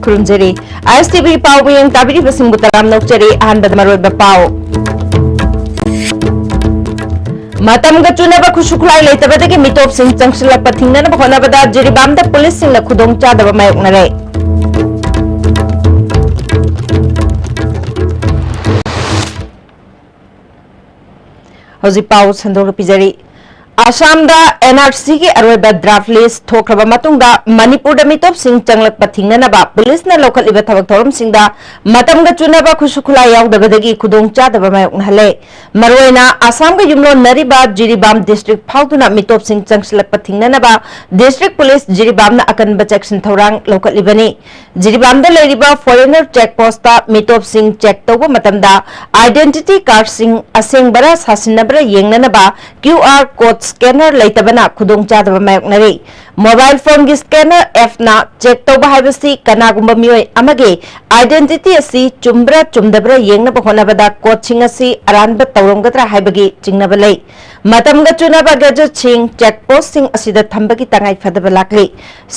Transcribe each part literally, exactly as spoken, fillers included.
ꯈꯨꯔꯨꯝꯖꯔꯤ꯫ ꯑꯥꯏ ꯑꯦꯁ T V ꯄꯥꯎ ꯃꯤꯠꯌꯦꯡ ꯇꯥꯕꯤꯔꯤꯕꯁꯤꯡꯕꯨ ꯇꯔꯥꯝꯅ ꯑꯣꯛꯆꯔꯤ꯫ ꯑꯍꯥꯟꯕꯗ ꯃꯔꯨꯑꯣꯏꯕ ꯄꯥꯎ꯫ ꯃꯇꯝꯒ ꯆꯨꯅꯕ ꯈꯨꯠꯁꯨ ꯈꯨꯠꯂꯥꯏ ꯂꯩꯇꯕꯗꯒꯤ ꯃꯤꯇꯣꯞꯁꯤꯡ ꯆꯪꯁꯤꯜꯂꯛꯄ ꯊꯤꯡꯅꯅꯕ ꯍꯣꯠꯅꯕꯗ ꯖꯤꯔꯤꯕꯥꯝꯗ ꯄꯨꯂꯤꯁꯁꯤꯡꯅ ꯈꯨꯗꯣꯡꯆꯥꯗꯕ ꯃꯥꯌꯣꯛꯅꯔꯦ꯫ ꯍꯧꯖꯤꯛ ꯄꯥꯎ ꯁꯟꯗꯣꯛꯅ ꯄꯤꯖꯔꯤ꯫ ꯑꯁꯥꯝꯗ ꯑꯦꯟ ꯑꯥꯔ ꯁꯤꯒꯤ ꯑꯔꯣꯏꯕ ꯗ꯭ꯔꯥꯐ ꯂꯤꯁ ꯊꯣꯛꯈ꯭ꯔꯕ ꯃꯇꯨꯡꯗ ꯃꯅꯤꯄꯨꯔꯗ ꯃꯤꯇꯣꯞꯁꯤꯡ ꯆꯪꯂꯛꯄ ꯊꯤꯡꯅꯅꯕ ꯄꯨꯂꯤꯁꯅ ꯂꯧꯈꯠꯂꯤꯕ ꯊꯕꯛ ꯊꯧꯔꯝꯁꯤꯡꯗ ꯃꯇꯝꯒ ꯆꯨꯅꯕ ꯈꯨꯠꯁꯨ ꯈꯨꯠꯂꯥꯏ ꯌꯥꯎꯗꯕꯗꯒꯤ ꯈꯨꯗꯣꯡꯆꯥꯗꯕ ꯃꯥꯌꯣꯛꯅꯍꯜꯂꯦ꯫ ꯃꯔꯨꯑꯣꯏꯅ ꯑꯁꯥꯝꯒ ꯌꯨꯝꯂꯣꯟꯅꯔꯤꯕ ꯖꯤꯔꯤꯕꯥꯝ ꯗꯤꯁꯇ꯭ꯔꯤꯛ ꯐꯥꯎꯗꯨꯅ ꯃꯤꯇꯣꯞꯁꯤꯡ ꯆꯪꯁꯤꯜꯂꯛꯄ ꯊꯤꯡꯅꯅꯕ ꯗꯤꯁꯇ꯭ꯔꯤꯛ ꯄꯨꯂꯤꯁ ꯖꯤꯔꯤꯕꯥꯝꯅ ꯑꯀꯟꯕ ꯆꯦꯛꯁꯤꯟ ꯊꯧꯔꯥꯡ ꯂꯧꯈꯠꯂꯤꯕꯅꯤ꯫ ꯖꯤꯔꯤꯕꯥꯝꯗ ꯂꯩꯔꯤꯕ ꯐꯣꯔꯦꯅꯔ ꯆꯦꯛ ꯄꯣꯁꯇ ꯃꯤꯇꯣꯞꯁꯤꯡ ꯆꯦꯛ ꯇꯧꯕ ꯃꯇꯝꯗ ꯑꯥꯏꯗꯦꯟꯇꯤꯇꯤ ꯀꯥꯔꯗꯁꯤꯡ ꯑꯁꯦꯡꯕꯔꯥ ꯁꯥꯁꯤꯟꯅꯕꯔꯥ ꯌꯦꯡꯅꯅꯕ ꯀ꯭ꯌꯨ ꯑꯥꯔ ꯀꯣꯗ ꯁ꯭ꯀꯦꯅꯔ ꯂꯩꯇꯕꯅ ꯈꯨꯗꯣꯡꯆꯥꯗꯕ ꯃꯥꯌꯣꯛꯅꯔꯤ꯫ ꯃꯣꯕꯥꯏꯜ ꯐꯣꯟꯒꯤ ꯁ꯭ꯀꯦꯅꯔ ꯑꯦꯞꯅ ꯆꯦꯛ ꯇꯧꯕ ꯍꯥꯏꯕꯁꯤ ꯀꯅꯥꯒꯨꯝꯕ ꯃꯤꯑꯣꯏ ꯑꯃꯒꯤ ꯑꯥꯏꯗꯦꯟꯇꯤꯇꯤ ꯑꯁꯤ ꯆꯨꯝꯕ꯭ꯔꯥ ꯆꯨꯝꯗꯕ꯭ꯔꯥ ꯌꯦꯡꯅꯕ ꯍꯣꯠꯅꯕꯗ ꯀꯣꯗꯁꯤꯡ ꯑꯁꯤ ꯑꯔꯥꯟꯕ ꯇꯧꯔꯝꯒꯗ꯭ꯔꯥ ꯍꯥꯏꯕꯒꯤ ꯆꯤꯡꯅꯕ ꯂꯩ꯫ ꯃꯇꯝꯒ ꯆꯨꯅꯕ ꯒꯦꯖꯦꯠꯁꯤꯡ, ꯆꯦꯛ ꯄꯣꯁꯁꯤꯡ ꯑꯁꯤꯗ ꯊꯝꯕꯒꯤ ꯇꯉꯥꯏ ꯐꯗꯕ ꯂꯥꯛꯂꯤ꯫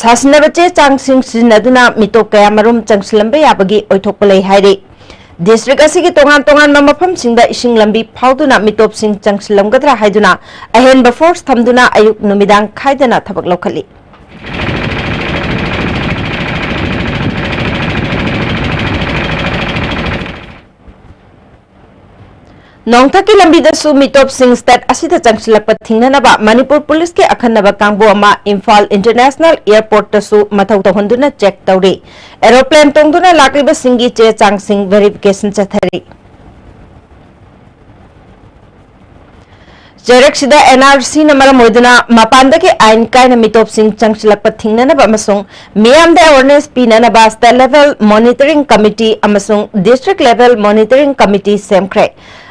ꯁꯥꯁꯤꯟꯅꯕ ꯆꯦ ꯆꯥꯡꯁꯤꯡ ꯁꯤꯖꯤꯟꯅꯗꯨꯅ ꯃꯤꯇꯣꯞ ꯀꯌꯥꯃꯔꯨꯝ ꯆꯪꯁꯤꯜꯂꯝꯕ ꯌꯥꯕꯒꯤ ꯑꯣꯏꯊꯣꯛꯄ ꯂꯩ ꯍꯥꯏꯔꯤ꯫ ꯗꯤꯁꯇ꯭ꯔꯤꯛ ꯑꯁꯤꯒꯤ ꯇꯣꯉꯥꯟ ꯇꯣꯉꯥꯟꯕ ꯃꯐꯝꯁꯤꯡꯗ ꯏꯁꯤꯡ ꯂꯝꯕꯤ ꯐꯥꯎꯗꯨꯅ ꯃꯤꯇꯣꯞꯁꯤꯡ ꯆꯪꯁꯤꯜꯂꯝꯒꯗ꯭ꯔꯥ ꯍꯥꯏꯗꯨꯅ ꯑꯍꯦꯟꯕ ꯐꯣꯔꯁ ꯊꯝꯗꯨꯅ ꯑꯌꯨꯛ ꯅꯨꯃꯤꯗꯥꯡ ꯈꯥꯏꯗꯅ ꯊꯕꯛ ꯂꯧꯈꯠꯂꯤ꯫ ꯅꯣꯡꯊꯛꯀꯤ ꯂꯝꯕꯤꯗꯁꯨ ꯃꯤꯇꯣꯞꯁꯤꯡ ꯁ꯭ꯇꯦꯠ ꯑꯁꯤꯗ ꯆꯪꯁꯤꯜꯂꯛꯄ ꯊꯤꯡꯅꯅꯕ ꯃꯅꯤꯄꯨꯔ ꯄꯨꯂꯤꯁꯀꯤ ꯑꯈꯟꯅꯕ ꯀꯥꯡꯕꯨ ꯑꯃ ꯏꯝꯐꯥꯜ ꯏꯟꯇꯔꯅꯦꯁꯅꯦꯜ ꯑꯦꯌꯔꯄꯣꯔꯠꯇꯁꯨ ꯃꯊꯧ ꯇꯧꯍꯟꯗꯨꯅ ꯆꯦꯛ ꯇꯧꯔꯤ꯫ ꯑꯦꯔꯣꯄ꯭ꯂꯦꯟ ꯇꯣꯡꯗꯨꯅ ꯂꯥꯛꯂꯤꯕꯁꯤꯡꯒꯤ ꯆꯦ ꯆꯥꯡꯁꯤꯡ ꯚꯦꯔꯤꯐꯤꯀꯦꯁꯟ ꯆꯠꯊꯔꯤ꯫ ꯆꯩꯔꯛꯁꯤꯗ ꯑꯦꯟ ꯑꯥꯔ ꯁꯤꯅ ꯃꯔꯝ ꯑꯣꯏꯗꯨꯅ ꯃꯄꯥꯟꯗꯒꯤ ꯑꯥꯏꯟ ꯀꯥꯏꯅ ꯃꯤꯇꯣꯞꯁꯤꯡ ꯆꯪꯁꯤꯜꯂꯛꯄ ꯊꯤꯡꯅꯅꯕ ꯑꯃꯁꯨꯡ ꯃꯤꯌꯥꯝꯗ ꯑꯦꯋꯥꯔꯅꯦꯁ ꯄꯤꯅꯅꯕ ꯁ꯭ꯇꯦꯠ ꯂꯦꯚꯦꯜ ꯃꯣꯅꯤꯇꯔꯤꯡ ꯀꯃꯤꯇꯤ ꯑꯃꯁꯨꯡ ꯗꯤꯁꯇ꯭ꯔꯤꯛ ꯂꯦꯚꯦꯜ ꯃꯣꯅꯤꯇꯔꯤꯡ ꯀꯃꯤꯇꯤ ꯁꯦꯝꯈ꯭ꯔꯦ꯫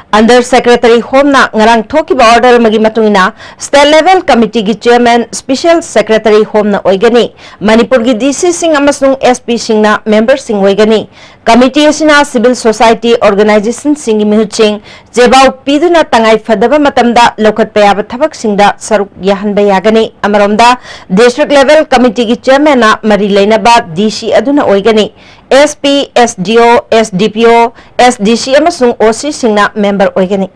Under Secretary Home ꯅ ꯉꯔꯥꯡ ꯊꯣꯛꯈꯤꯕ order ꯑꯃꯒꯤ ꯃꯇꯨꯡ ꯏꯟꯅ, State Level Committee ꯒꯤ Chairman Special Secretary Home ꯅ ꯑꯣꯏꯒꯅꯤ꯫ ꯃꯅꯤꯄꯨꯔꯒꯤ D C ꯁꯤꯡ ꯑꯃꯁꯨꯡ S P ꯁꯤꯡꯅ member ꯁꯤꯡ ꯑꯣꯏꯒꯅꯤ꯫ Committee ꯑꯁꯤꯅ civil society organization ꯁꯤꯡꯒꯤ ꯃꯤꯍꯨꯠꯁꯤꯡ ꯆꯦꯕꯥꯎ ꯄꯤꯗꯨꯅ ꯇꯉꯥꯏ ꯐꯗꯕ ꯃꯇꯝꯗ ꯂꯧꯈꯠꯄ ꯌꯥꯕ ꯊꯕꯛꯁꯤꯡꯗ ꯁꯔꯨꯛ ꯌꯥꯍꯟꯕ ꯌꯥꯒꯅꯤ꯫ ꯑꯃꯔꯣꯝꯗ, District Level Committee ꯒꯤ Chairman ꯅ ꯃꯔꯤ ꯂꯩꯅꯕ D C ꯑꯗꯨꯅ ꯑꯣꯏꯒꯅꯤ꯫ S P, S D O, S D P O, S D C ꯑꯃꯁꯨꯡ O C ꯁꯤꯡꯅ member ꯑꯣꯏꯒꯅꯤ꯫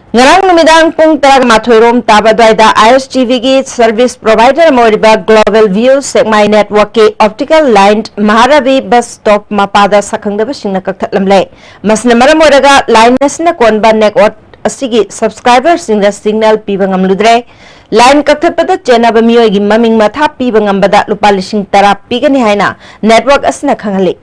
ꯉꯔꯥꯡ ꯅꯨꯃꯤꯗꯥꯡ ꯄꯨꯡ ꯇꯔꯥꯃꯥꯊꯣꯏ ꯔꯣꯝ ꯇꯥꯕ ꯑꯗꯨꯋꯥꯏꯗ I S T V ꯒꯤ service provider ꯑꯃ ꯑꯣꯏꯔꯤꯕ Global View ꯁꯦꯛꯃꯥꯏ network ꯀꯤ optical line ꯃꯍꯥꯔꯥꯕꯤ bus stop ꯃꯄꯥꯗ ꯁꯛꯈꯪꯗꯕꯁꯤꯡꯅ ꯀꯛꯊꯠꯂꯝꯂꯦ꯫ ꯃꯁꯤꯅ ꯃꯔꯝ ꯑꯣꯏꯔꯒ line ꯑꯁꯤꯅ ꯀꯣꯟꯕ network ꯑꯁꯤꯒꯤ subscriber ꯁꯤꯡꯗ signal ꯄꯤꯕ ꯉꯝꯂꯨꯗ꯭ꯔꯦ꯫ Line ꯀꯛꯊꯠꯄꯗ ꯆꯦꯟꯅꯕ ꯃꯤꯑꯣꯏꯒꯤ ꯃꯃꯤꯡ ꯃꯊꯥ ꯄꯤꯕ ꯉꯝꯕꯗ ꯂꯨꯄꯥ ꯂꯤꯁꯤꯡ ꯇꯔꯥ ꯄꯤꯒꯅꯤ ꯍꯥꯏꯅ network ꯑꯁꯤꯅ ꯈꯪꯍꯜꯂꯤ꯫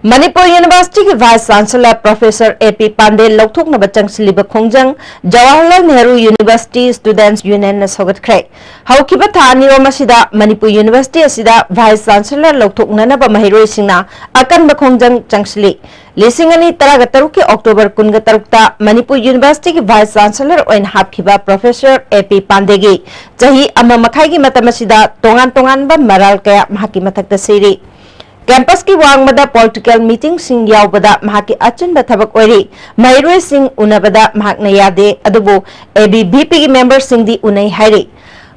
ꯃꯅꯤꯄꯨꯔ University ꯒꯤ Vice Chancellor Professor A P ꯄꯥꯟꯗꯦ ꯂꯧꯊꯣꯛꯅꯕ ꯆꯪꯁꯤꯜꯂꯤꯕ ꯈꯣꯡꯖꯪ Jawaharlal Nehru University Students Union ꯅ ꯁꯧꯒꯠꯈ꯭ꯔꯦ꯫ ꯍꯧꯈꯤꯕ ꯊꯥ ꯑꯅꯤꯔꯣꯝ ꯑꯁꯤꯗ ꯃꯅꯤꯄꯨꯔ University ꯑꯁꯤꯗ Vice Chancellor ꯂꯧꯊꯣꯛꯅꯅꯕ ꯃꯍꯩꯔꯣꯏꯁꯤꯡꯅ ꯑꯀꯟꯕ ꯈꯣꯡꯖꯪ ꯆꯪꯁꯤꯜꯂꯤ꯫ ꯂꯤꯁꯤꯡ ꯑꯅꯤ ꯇꯔꯥꯒ ꯇꯔꯨꯛꯀꯤ October ꯀꯨꯟꯒ ꯇꯔꯨꯛꯇ ꯃꯅꯤꯄꯨꯔ University ꯒꯤ Vice Chancellor ꯑꯣꯏꯅ ꯍꯥꯞꯈꯤꯕ Professor A P ꯄꯥꯟꯗꯦꯒꯤ ꯆꯍꯤ ꯑꯃ ꯃꯈꯥꯏꯒꯤ ꯃꯇꯝ ꯑꯁꯤꯗ ꯇꯣꯉꯥꯟ ꯇꯣꯉꯥꯟꯕ ꯃꯔꯥꯜ ꯀꯌꯥ ꯃꯍꯥꯛꯀꯤ ꯃꯊꯛꯇ ꯁꯤꯔꯤ꯫ Campus ꯀꯤ ꯋꯥꯡꯃꯗ political meeting ꯁꯤꯡ ꯌꯥꯎꯕꯗ ꯃꯍꯥꯛꯀꯤ ꯑꯆꯤꯟꯕ ꯊꯕꯛ ꯑꯣꯏꯔꯤ꯫ ꯃꯍꯩꯔꯣꯏꯁꯤꯡ ꯎꯅꯕꯗ ꯃꯍꯥꯛꯅ ꯌꯥꯗꯦ, ꯑꯗꯨꯕꯨ A B V P ꯒꯤ member ꯁꯤꯡꯗꯤ ꯎꯅꯩ ꯍꯥꯏꯔꯤ꯫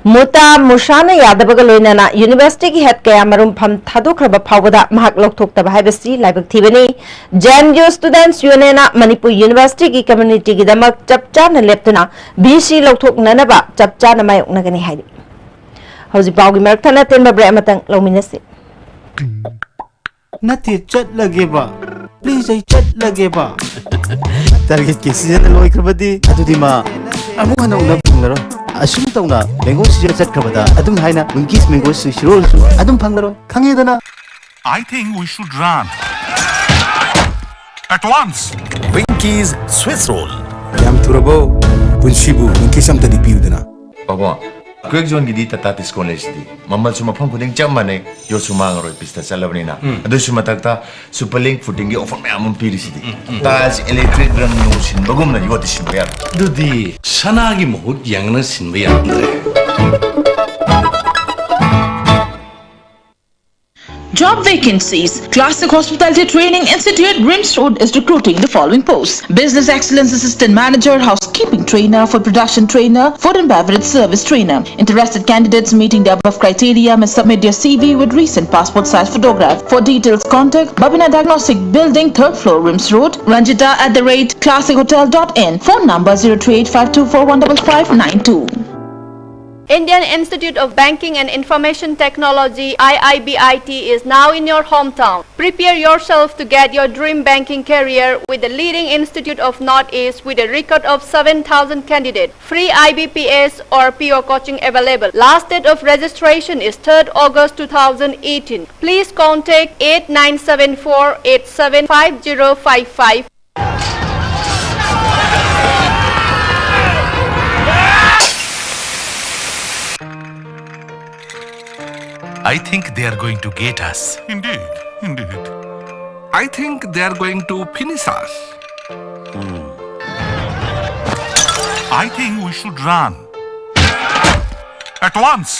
ꯃꯨꯇꯥ ꯃꯨꯁꯥꯅ ꯌꯥꯗꯕꯒ ꯂꯣꯏꯅꯅ University ꯒꯤ head ꯀꯌꯥ ꯃꯔꯨꯝ ꯐꯝ ꯊꯥꯗꯣꯛꯈ꯭ꯔꯕ ꯐꯥꯎꯕꯗ ꯃꯍꯥꯛ ꯂꯧꯊꯣꯛꯇꯕ ꯍꯥꯏꯕꯁꯤ ꯂꯥꯏꯕꯛ ꯊꯤꯕꯅꯤ꯫ J N U Students Union ꯅ ꯃꯅꯤꯄꯨꯔ University ꯒꯤ community ꯒꯤꯗꯃꯛ ꯆꯞ ꯆꯥꯅ ꯂꯦꯞꯇꯨꯅ V C ꯂꯧꯊꯣꯛꯅꯅꯕ ꯆꯞ ꯆꯥꯅ ꯃꯥꯌꯣꯛꯅꯒꯅꯤ ꯍꯥꯏꯔꯤ꯫ ꯍꯧꯖꯤꯛ ꯄꯥꯎꯒꯤ ꯃꯔꯛ ꯊꯠꯅ ꯑꯇꯦꯟꯕ break ꯑꯃꯇꯪ ꯂꯧꯃꯤꯟꯅꯁꯤ꯫ ꯅꯠꯇꯦ, ꯆꯠꯂꯒꯦꯕ꯫ Please, ꯑꯩ ꯆꯠꯂꯒꯦꯕ꯫ Target ꯀꯤ season ꯂꯣꯏꯈ꯭ꯔꯕꯗꯤ ꯑꯗꯨꯗꯤ ꯃꯥ ꯑꯃꯨꯛ ꯍꯟꯅ ꯎꯅꯕ ꯐꯪꯂꯔꯣꯏ꯫ ꯑꯁꯨꯝ ꯇꯧꯅ mango season ꯆꯠꯈ꯭ꯔꯕꯗ ꯑꯗꯨꯝ ꯍꯥꯏꯅ Winkies mango Swiss roll ꯁꯨ ꯑꯗꯨꯝ ꯐꯪꯂꯔꯣꯏ꯫ ꯈꯪꯉꯦꯗꯅ? I think we should run. At once. Winkies Swiss roll. ꯌꯥꯝ ꯊꯨꯔꯕꯣ? ꯄꯨꯟꯁꯤꯕꯨ Winkies ꯑꯝꯇꯗꯤ ꯄꯤꯌꯨꯗꯅ꯫ ꯄꯥꯕꯣ, ꯀ꯭ꯋꯦꯛ ꯖꯣꯟꯒꯤꯗꯤ ꯇꯥꯇꯥ ꯗꯤꯁꯀꯥꯎꯟ ꯂꯩꯔꯤꯁꯤꯗꯤ꯫ ꯃꯃꯜꯁꯨ ꯃꯐꯝ ꯈꯨꯗꯤꯡ ꯆꯞ ꯃꯥꯟꯅꯩ, ꯌꯣꯠꯁꯨ ꯃꯥꯡꯉꯔꯣꯏ, ꯄꯤꯁꯇ ꯆꯠꯂꯕꯅꯤꯅ꯫ ꯑꯗꯨꯁꯨ ꯃꯊꯛꯇ ꯁꯨꯄꯔ ꯂꯤꯡ ꯐꯨꯇꯤꯡꯒꯤ ꯑꯣꯐꯔ ꯃꯌꯥꯝ ꯑꯃ ꯄꯤꯔꯤꯁꯤꯗꯤ꯫ ꯇꯥꯏꯜꯁ, ꯏꯂꯦꯛꯇ꯭ꯔꯤꯛ, ꯔꯪ ꯅꯨꯡ ꯁꯤꯟꯕꯒꯨꯝꯅ ꯌꯣꯠꯇꯤ ꯁꯤꯟꯕ ꯌꯥꯔꯣꯏ꯫ ꯑꯗꯨꯗꯤ ꯁꯅꯥꯒꯤ ꯃꯍꯨꯠ ꯌꯦꯡꯉꯅ ꯁꯤꯟꯕ ꯌꯥꯔꯝꯗ꯭ꯔꯦ꯫ Job vacancies. Classic Hospitality Training Institute, RIMS Road, is recruiting the following posts: Business Excellence Assistant Manager, Housekeeping Trainer, Food Production Trainer, Food and Beverage Service Trainer. Interested candidates meeting the above criteria may submit your C V with recent passport size photograph. For details, contact Babina Diagnostic Building, third floor, RIMS Road, Ranjita at the rate classic hotel dot in. Phone number zero three eight five two four one five five nine two. Indian Institute of Banking and Information Technology, I I B I T, is now in your hometown. Prepare yourself to get your dream banking career with the leading institute of Northeast with a record of seven thousand candidates. Free I B P S or P O coaching available. Last date of registration is third August two thousand eighteen. Please contact eight nine seven four eight seven five zero five five. I think they are going to get us. Indeed, indeed. I think they are going to finish us. I think we should run. At once.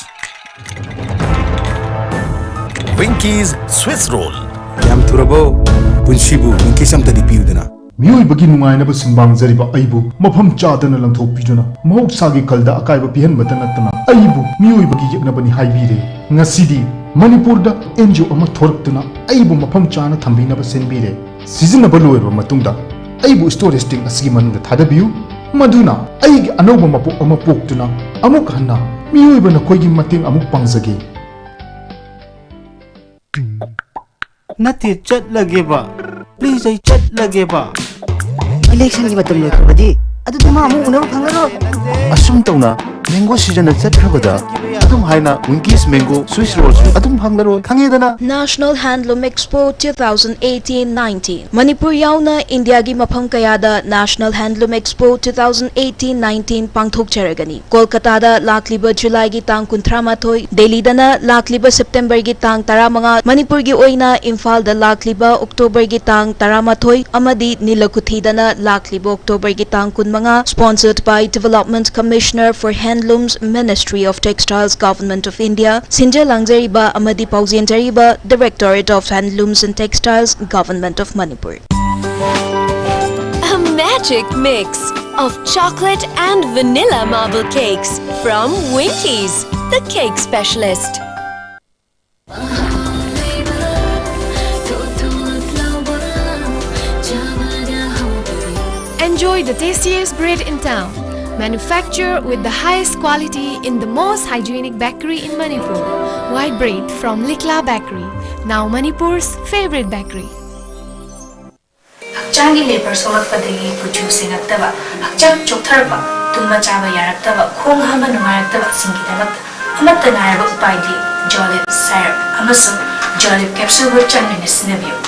Winky's Swiss Roll. ꯌꯥꯝ ꯊꯨꯔꯕꯣ? ꯄꯨꯟꯁꯤꯕꯨ ꯋꯤꯡꯀꯤꯁ ꯑꯝꯇꯗꯤ ꯄꯤꯌꯨꯗꯅ꯫ ꯃꯤꯑꯣꯏꯕꯒꯤ ꯅꯨꯡꯉꯥꯏꯅꯕ ꯁꯨꯝꯕꯥꯡꯖꯔꯤꯕ ꯑꯩꯕꯨ ꯃꯐꯝ ꯆꯥꯗꯅ ꯂꯪꯊꯣꯛꯄꯤꯗꯨꯅ ꯃꯍꯧꯁꯥꯒꯤ ꯈꯜꯗ ꯑꯀꯥꯏꯕ ꯄꯤꯍꯟꯕꯇ ꯅꯠꯇꯅ ꯑꯩꯕꯨ ꯃꯤꯑꯣꯏꯕꯒꯤ ꯌꯦꯛꯅꯕꯅꯤ ꯍꯥꯏꯕꯤꯔꯦ꯫ ꯉꯁꯤꯗꯤ ꯃꯅꯤꯄꯨꯔꯗ ꯑꯦꯟ ꯖꯤ ꯑꯣ ꯑꯃ ꯊꯣꯔꯛꯇꯨꯅ ꯑꯩꯕꯨ ꯃꯐꯝ ꯆꯥꯅ ꯊꯝꯕꯤꯅꯕ ꯁꯤꯟꯕꯤꯔꯦ꯫ ꯁꯤꯖꯤꯟꯅꯕ ꯂꯣꯏꯔꯕ ꯃꯇꯨꯡꯗ ꯑꯩꯕꯨ ꯁ꯭ꯇꯣꯔꯦꯖ ꯇꯦꯡ ꯑꯁꯤꯒꯤ ꯃꯅꯨꯡꯗ ꯊꯥꯗꯕꯤꯌꯨ, ꯃꯗꯨꯅ ꯑꯩꯒꯤ ꯑꯅꯧꯕ ꯃꯄꯣꯛ ꯑꯃ ꯄꯣꯛꯇꯨꯅ ꯑꯃꯨꯛ ꯍꯟꯅ ꯃꯤꯑꯣꯏꯕ ꯅꯈꯣꯏꯒꯤ ꯃꯇꯦꯡ ꯑꯃꯨꯛ ꯄꯥꯡꯖꯒꯦ꯫ ꯅꯠꯇꯦ, ꯆꯠꯂꯒꯦꯕ꯫ ꯄ꯭ꯂꯤꯖ, ꯑꯩ ꯆꯠꯂꯒꯦꯕ꯫ ꯏꯂꯦꯛꯁꯟꯒꯤ ꯃꯇꯝ ꯂꯣꯏꯈ꯭ꯔꯕꯗꯤ ꯑꯗꯨꯗꯤ ꯃꯥ ꯑꯃꯨꯛ ꯎꯅꯕ ꯐꯪꯉꯔꯣꯏ꯫ ꯑꯁꯨꯝ ꯇꯧꯅ Mango season ꯆꯠꯈ꯭ꯔꯕꯗ ꯑꯗꯨꯝ ꯍꯥꯏꯅ Winkies Mango Swiss Roll ꯁꯨ ꯑꯗꯨꯝ ꯐꯪꯂꯔꯣꯏ, ꯈꯪꯉꯦꯗꯅ? National Handloom Expo two thousand eighteen nineteen, Manipur ꯌꯥꯎꯅ ꯏꯟꯗꯤꯌꯥꯒꯤ ꯃꯐꯝ ꯀꯌꯥꯗ National Handloom Expo two thousand eighteen nineteen ꯄꯥꯡꯊꯣꯛꯆꯔꯒꯅꯤ꯫ ꯀꯣꯜꯀꯇꯥꯗ ꯂꯥꯛꯂꯤꯕ ꯖꯨꯂꯥꯏꯒꯤ ꯇꯥꯡ ꯀꯨꯟꯊ꯭ꯔꯥ ꯃꯥꯊꯣꯏ, ꯗꯦꯜꯂꯤꯗꯅ ꯂꯥꯛꯂꯤꯕ ꯁꯦꯞꯇꯦꯝꯕꯔꯒꯤ ꯇꯥꯡ ꯇꯔꯥꯃꯉꯥ, ꯃꯅꯤꯄꯨꯔꯒꯤ ꯑꯣꯏꯅ ꯏꯝꯐꯥꯜꯗ ꯂꯥꯛꯂꯤꯕ ꯑꯣꯛꯇꯣꯕꯔꯒꯤ ꯇꯥꯡ ꯇꯔꯥꯃꯥꯊꯣꯏ ꯑꯃꯗꯤ ꯅꯤꯂꯀꯨꯊꯤꯗꯅ ꯂꯥꯛꯂꯤꯕ ꯑꯣꯛꯇꯣꯕꯔꯒꯤ ꯇꯥꯡ ꯀꯨꯟꯃꯉꯥ, sponsored by Development Commissioner for Handlooms, Ministry of Textiles, Government of India, ꯁꯤꯟꯖ ꯂꯥꯡꯖꯔꯤꯕ ꯑꯃꯗꯤ ꯄꯥꯎꯖꯦꯟꯖꯔꯤꯕ Directorate of Handlooms and Textiles, Government of Manipur. A magic mix of chocolate and vanilla marble cakes from Winkies, the cake specialist. Enjoy the tastiest bread in town. Manufactured with the highest quality in the most hygienic bakery in Manipur. White bread from Likla Bakery, now Manipur's favorite bakery. ꯍꯛꯆꯥꯡꯒꯤ ꯂꯦꯄꯔ ꯁꯣꯛꯂꯛꯄꯗꯒꯤ ꯀꯨꯆꯨ ꯁꯦꯡꯉꯛꯇꯕ, ꯍꯛꯆꯥꯡ ꯆꯣꯛꯊꯔꯛꯄ, ꯇꯨꯝꯕ ꯆꯥꯕ ꯌꯥꯔꯛꯇꯕ, ꯈꯣꯡ ꯍꯥꯝꯕ ꯅꯨꯡꯉꯥꯏꯔꯛꯇꯕꯁꯤꯡꯒꯤꯗꯃꯛꯇ ꯑꯃꯠꯇ ꯉꯥꯏꯔꯕ ꯎꯄꯥꯏꯗꯤ ꯖꯣꯂꯤꯞ ꯁꯥꯏꯔꯞ ꯑꯃꯁꯨꯡ ꯖꯣꯂꯤꯞ ꯀꯦꯞꯁꯨꯜꯕꯨ ꯆꯥꯡ ꯅꯥꯏꯅ ꯁꯤꯖꯤꯟꯅꯕꯤꯌꯨ꯫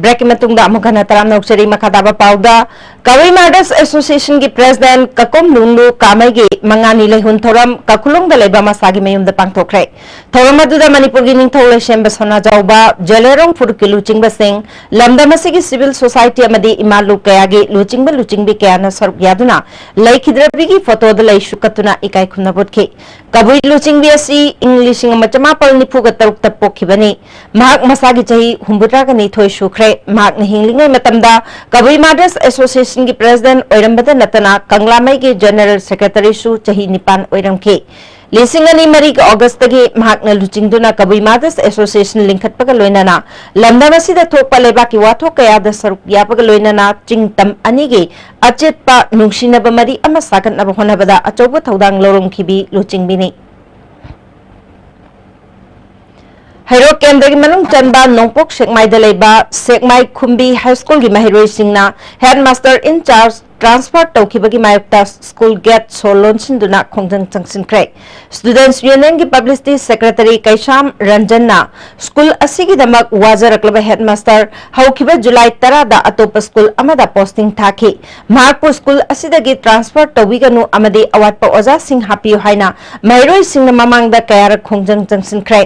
Break ꯀꯤ ꯃꯇꯨꯡꯗ ꯑꯃꯨꯛ ꯍꯟꯅ ꯇꯔꯥꯝꯅ ꯑꯣꯛꯆꯔꯤ꯫ ꯃꯈꯥ ꯇꯥꯕ ꯄꯥꯎꯗ, ꯀꯕꯨꯏ Martyrs Association ꯒꯤ President ꯀꯀꯣꯝ ꯂꯨꯡꯂꯨ ꯀꯥꯃꯩꯒꯤ ꯃꯉꯥꯅꯤ ꯂꯩꯍꯨꯟ ꯊꯧꯔꯝ ꯀꯈꯨꯂꯣꯡꯗ ꯂꯩꯕ ꯃꯁꯥꯒꯤ ꯃꯌꯨꯝꯗ ꯄꯥꯡꯊꯣꯛꯈ꯭ꯔꯦ꯫ ꯊꯧꯔꯝ ꯑꯗꯨꯗ ꯃꯅꯤꯄꯨꯔꯒꯤ ꯅꯤꯡꯊꯧ ꯂꯩꯁꯦꯝꯕ ꯁꯅꯥꯖꯥꯎꯕ, ꯖꯦꯂꯦꯔꯣꯡ ꯐꯨꯔꯨꯞꯀꯤ ꯂꯨꯆꯤꯡꯕꯁꯤꯡ, ꯂꯝꯗꯝ ꯑꯁꯤꯒꯤ civil society ꯑꯃꯗꯤ ꯏꯃꯥ ꯂꯨꯞ ꯀꯌꯥꯒꯤ ꯂꯨꯆꯤꯡꯕ ꯂꯨꯆꯤꯡꯕꯤ ꯀꯌꯥꯅ ꯁꯔꯨꯛ ꯌꯥꯗꯨꯅ ꯂꯩꯈꯤꯗ꯭ꯔꯕꯤꯒꯤ photo ꯗ ꯂꯩꯁꯨ ꯀꯠꯇꯨꯅ ꯏꯀꯥꯏ ꯈꯨꯝꯅꯕ ꯎꯠꯈꯤ꯫ ꯀꯕꯨꯏ ꯂꯨꯆꯤꯡꯕꯤ ꯑꯁꯤ ꯏꯪ ꯂꯤꯁꯤꯡ ꯑꯃ ꯆꯃꯥꯄꯜ ꯅꯤꯐꯨꯒ ꯇꯔꯨꯛꯇ ꯄꯣꯛꯈꯤꯕꯅꯤ꯫ ꯃꯍꯥꯛ ꯃꯁꯥꯒꯤ ꯆꯍꯤ ꯍꯨꯝꯐꯨꯇꯔꯥꯒ ꯅꯤꯊꯣꯏ ꯁꯨꯈ꯭ꯔꯦ꯫ ꯃꯍꯥꯛꯅ ꯍꯤꯡꯂꯤꯉꯩ ꯃꯇꯝꯗ ꯀꯕꯨꯏ Martyrs Association ꯒꯤ President ꯑꯣꯏꯔꯝꯕꯗ ꯅꯠꯇꯅ ꯀꯪꯂꯥꯃꯩꯒꯤ General Secretary ꯁꯨ ꯆꯍꯤ ꯅꯤꯄꯥꯟ ꯑꯣꯏꯔꯝꯈꯤ꯫ ꯂꯤꯁꯤꯡ ꯑꯅꯤ ꯃꯔꯤꯒꯤ August ꯇꯒꯤ ꯃꯍꯥꯛꯅ ꯂꯨꯆꯤꯡꯗꯨꯅ ꯀꯕꯨꯏ Martyrs Association ꯂꯤꯡꯈꯠꯄꯒ ꯂꯣꯏꯅꯅ ꯂꯝꯗꯝ ꯑꯁꯤꯗ ꯊꯣꯛꯄ ꯂꯩꯕꯥꯛꯀꯤ ꯋꯥꯊꯣꯛ ꯀꯌꯥꯗ ꯁꯔꯨꯛ ꯌꯥꯕꯒ ꯂꯣꯏꯅꯅ ꯆꯤꯡ ꯇꯝ ꯑꯅꯤꯒꯤ ꯑꯆꯦꯠꯄ ꯅꯨꯡꯁꯤꯅꯕ ꯃꯔꯤ ꯑꯃ ꯁꯥꯒꯠꯅꯕ ꯍꯣꯠꯅꯕꯗ ꯑꯆꯧꯕ ꯊꯧꯗꯥꯡ ꯂꯧꯔꯝꯈꯤꯕꯤ ꯂꯨꯆꯤꯡꯕꯤꯅꯤ꯫ ꯍꯩꯔꯣꯛ ꯀꯦꯟꯗ꯭ꯔꯒꯤ ꯃꯅꯨꯡ ꯆꯟꯕ ꯅꯣꯡꯄꯣꯛ ꯁꯦꯛꯃꯥꯏꯗ ꯂꯩꯕ ꯁꯦꯛꯃꯥꯏ ꯈꯨꯝꯕꯤ ꯍꯥꯏ ꯁ꯭ꯀꯨꯜꯒꯤ ꯃꯍꯩꯔꯣꯏꯁꯤꯡꯅ headmaster in charge transfer ꯇꯧꯈꯤꯕꯒꯤ ꯃꯥꯌꯣꯛꯇ ꯁ꯭ꯀꯨꯜ ꯒꯦꯠ ꯁꯣ ꯂꯣꯟꯁꯤꯟꯗꯨꯅ ꯈꯣꯡꯖꯪ ꯆꯪꯁꯤꯟꯈ꯭ꯔꯦ꯫ Students Unionꯒꯤ publicity secretary ꯀꯩꯁꯥꯝ ꯔꯟꯖꯟꯅ ꯁ꯭ꯀꯨꯜ ꯑꯁꯤꯒꯤꯗꯃꯛ ꯋꯥꯖꯔꯛꯂꯕ headmaster ꯍꯧꯈꯤꯕ ꯖꯨꯂꯥꯏ ꯇꯔꯥꯗ ꯑꯇꯣꯞꯄ ꯁ꯭ꯀꯨꯜ ꯑꯃꯗ posting ꯊꯥꯈꯤ꯫ ꯃꯍꯥꯛꯄꯨ ꯁ꯭ꯀꯨꯜ ꯑꯁꯤꯗꯒꯤ transfer ꯇꯧꯕꯤꯒꯅꯨ ꯑꯃꯗꯤ ꯑꯋꯥꯠꯄ ꯑꯣꯖꯥꯁꯤꯡ ꯍꯥꯞꯄꯤꯌꯨ ꯍꯥꯏꯅ ꯃꯍꯩꯔꯣꯏꯁꯤꯡꯅ ꯃꯃꯥꯡꯗ ꯀꯌꯥꯔꯛ ꯈꯣꯡꯖꯪ ꯆꯪꯁꯤꯟꯈ꯭ꯔꯦ꯫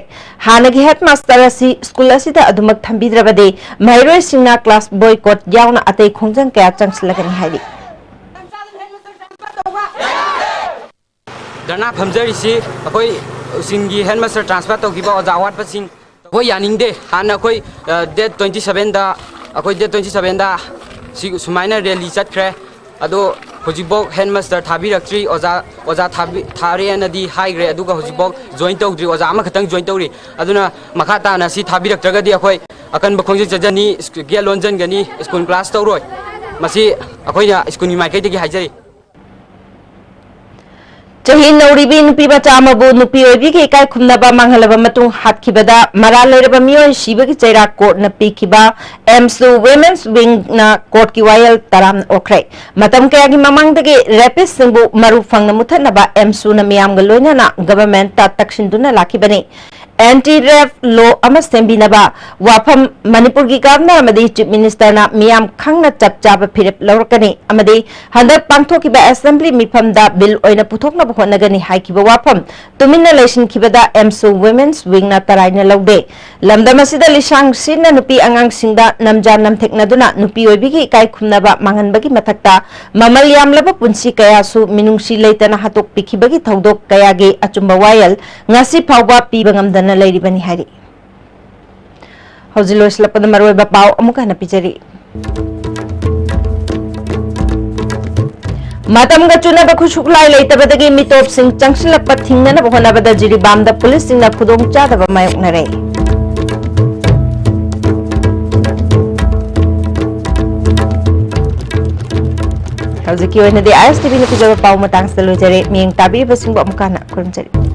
ꯍꯥꯟꯅꯒꯤ headmaster ꯑꯁꯤ ꯁ꯭ꯀꯨꯜ ꯑꯁꯤꯗ ꯑꯗꯨꯃꯛ ꯊꯝꯕꯤꯗ꯭ꯔꯕꯗꯤ ꯃꯍꯩꯔꯣꯏꯁꯤꯡꯅ class boycott ꯌꯥꯎꯅ ꯑꯇꯩ ꯈꯣꯡꯖꯪ ꯀꯌꯥ ꯆꯪꯁꯤꯜꯂꯒꯅꯤ ꯍꯥꯏꯔꯤ꯫ ꯙꯔꯅꯥ ꯐꯝꯖꯔꯤꯁꯤ ꯑꯩꯈꯣꯏ ꯁ꯭ꯀꯨꯜꯒꯤ headmaster transfer ꯇꯧꯈꯤꯕ ꯑꯣꯖꯥ ꯑꯋꯥꯠꯄꯁꯤꯡ ꯑꯩꯈꯣꯏ ꯌꯥꯅꯤꯡꯗꯦ꯫ ꯍꯥꯟꯅ ꯑꯩꯈꯣꯏ, ꯑ, date twenty sevenꯗ, ꯑꯩꯈꯣꯏ date twenty sevenꯗ ꯁꯤ ꯁꯨꯃꯥꯏꯅ rally ꯆꯠꯈ꯭ꯔꯦ꯫ ꯑꯗꯣ ꯍꯧꯖꯤꯛꯐꯥꯎ headmaster ꯊꯥꯕꯤꯔꯛꯇ꯭ꯔꯤ꯫ ꯑꯣꯖꯥ, ꯑꯣꯖꯥ ꯊꯥꯕꯤ-, ꯊꯥꯔꯦꯅꯗꯤ ꯍꯥꯏꯈ꯭ꯔꯦ, ꯑꯗꯨꯒ ꯍꯧꯖꯤꯛꯐꯥꯎ join ꯇꯧꯗ꯭ꯔꯤ꯫ ꯑꯣꯖꯥ ꯑꯃꯈꯛꯇꯪ join ꯇꯧꯔꯤ꯫ ꯑꯗꯨꯅ ꯃꯈꯥ ꯇꯥꯅ ꯁꯤ ꯊꯥꯕꯤꯔꯛꯇ꯭ꯔꯒꯗꯤ ꯑꯩꯈꯣꯏ ꯑꯀꯟꯕ ꯈꯣꯡꯖꯪ ꯆꯠꯆꯅꯤ, ꯁ꯭ꯀꯨ-, gate ꯂꯣꯟꯁꯤꯟꯒꯅꯤ, ꯁ꯭ꯀꯨꯜ class ꯇꯧꯔꯣꯏ꯫ ꯃꯁꯤ ꯑꯩꯈꯣꯏꯅ ꯁ꯭ꯀꯨꯜꯒꯤ ꯃꯥꯏꯀꯩꯗꯒꯤ ꯍꯥꯏꯖꯔꯤ꯫ ꯆꯍꯤ ꯅꯧꯔꯤꯕꯤ ꯅꯨꯄꯤ ꯃꯆꯥ ꯑꯃꯕꯨ ꯅꯨꯄꯤ ꯑꯣꯏꯕꯤꯒꯤ ꯏꯀꯥꯏ ꯈꯨꯝꯅꯕ ꯃꯥꯡꯍꯜꯂꯕ ꯃꯇꯨꯡ ꯍꯥꯠꯈꯤꯕꯗ ꯃꯔꯥꯜ ꯂꯩꯔꯕ ꯃꯤꯑꯣꯏ ꯁꯤꯕꯒꯤ ꯆꯩꯔꯥꯛ courtꯅ ꯄꯤꯈꯤꯕ ꯑꯦꯝꯁꯨ Women's Wingꯅ courtꯀꯤ ꯋꯥꯌꯦꯜ ꯇꯔꯥꯝꯅ ꯑꯣꯛꯈ꯭ꯔꯦ꯫ ꯃꯇꯝ ꯀꯌꯥꯒꯤ ꯃꯃꯥꯡꯗꯒꯤ rapistꯁꯤꯡꯕꯨ ꯃꯔꯨ ꯐꯪꯅ ꯃꯨꯊꯠꯅꯕ ꯑꯦꯝꯁꯨꯅ ꯃꯤꯌꯥꯝꯒ ꯂꯣꯏꯅꯅ governmentꯇ ꯇꯛꯁꯤꯟꯗꯨꯅ ꯂꯥꯛꯈꯤꯕꯅꯤ꯫ Anti rape law ꯑꯃ ꯁꯦꯝꯕꯤꯅꯕ ꯋꯥꯐꯝ ꯃꯅꯤꯄꯨꯔꯒꯤ governor ꯑꯃꯗꯤ chief ministerꯅ ꯃꯤꯌꯥꯝ ꯈꯪꯅ ꯆꯞ ꯆꯥꯕ ꯐꯤꯔꯦꯞ ꯂꯧꯔꯛꯀꯅꯤ ꯑꯃꯗꯤ ꯍꯟꯗꯛ ꯄꯥꯡꯊꯣꯛꯈꯤꯕ assembly ꯃꯤꯐꯝꯗ bill ꯑꯣꯏꯅ ꯄꯨꯊꯣꯛꯅꯕ ꯍꯣꯠꯅꯒꯅꯤ ꯍꯥꯏꯈꯤꯕ ꯋꯥꯐꯝ ꯇꯨꯃꯤꯟꯅ ꯂꯩꯁꯤꯟꯈꯤꯕꯗ ꯑꯦꯝꯁꯨ Women's Wingꯅ ꯇꯔꯥꯏꯅ ꯂꯧꯗꯦ꯫ ꯂꯝꯗꯝ ꯑꯁꯤꯗ ꯂꯤꯁꯥꯡ ꯁꯤꯠꯅ ꯅꯨꯄꯤ ꯑꯉꯥꯡꯁꯤꯡꯗ ꯅꯝꯖꯥ ꯅꯝꯊꯦꯛꯅꯗꯨꯅ ꯅꯨꯄꯤ ꯑꯣꯏꯕꯤꯒꯤ ꯏꯀꯥꯏ ꯈꯨꯝꯅꯕ ꯃꯥꯡꯍꯟꯕꯒꯤ ꯃꯊꯛꯇ ꯃꯃꯜ ꯌꯥꯝꯂꯕ ꯄꯨꯟꯁꯤ ꯀꯌꯥꯁꯨ ꯃꯤꯅꯨꯡꯁꯤ ꯂꯩꯇꯅ ꯍꯥꯠꯇꯣꯛꯄꯤꯈꯤꯕꯒꯤ ꯊꯧꯗꯣꯛ ꯀꯌꯥꯒꯤ ꯑꯆꯨꯝꯕ ꯋꯥꯌꯦꯜ ꯉꯁꯤ ꯐꯥꯎꯕ ꯄꯤꯕ ꯉꯝꯗꯅ ꯂꯩꯔꯤꯕꯅꯤ ꯍꯥꯏꯔꯤ꯫ ꯍꯧꯖꯤꯛ ꯂꯣꯏꯁꯤꯜꯂꯛꯄꯗ ꯃꯔꯨꯑꯣꯏꯕ ꯄꯥꯎ ꯑꯃꯨꯛ ꯍꯟꯅ ꯄꯤꯖꯔꯤ꯫ ꯃꯇꯝꯒ ꯆꯨꯅꯕ ꯈꯨꯠꯁꯨ ꯈꯨꯠꯂꯥꯏ ꯂꯩꯇꯕꯗꯒꯤ ꯃꯤꯇꯣꯞꯁꯤꯡ ꯆꯪꯁꯤꯜꯂꯛꯄ ꯊꯤꯡꯅꯅꯕ ꯍꯣꯠꯅꯕꯗ ꯖꯤꯔꯤꯕꯥꯝꯗ ꯄꯨꯂꯤꯁꯁꯤꯡꯅ ꯈꯨꯗꯣꯡꯆꯥꯗꯕ ꯃꯥꯌꯣꯛꯅꯔꯦ꯫ ꯍꯧꯖꯤꯛꯀꯤ ꯑꯣꯏꯅꯗꯤ ISTVꯅ ꯄꯤꯖꯕ ꯄꯥꯎ ꯃꯇꯥꯡꯁꯤꯗ ꯂꯣꯏꯖꯔꯦ꯫ ꯃꯤꯠꯌꯦꯡ ꯇꯥꯕꯤꯔꯤꯕꯁꯤꯡꯕꯨ ꯑꯃꯨꯛ ꯍꯟꯅ ꯈꯨꯔꯨꯝꯖꯔꯤ꯫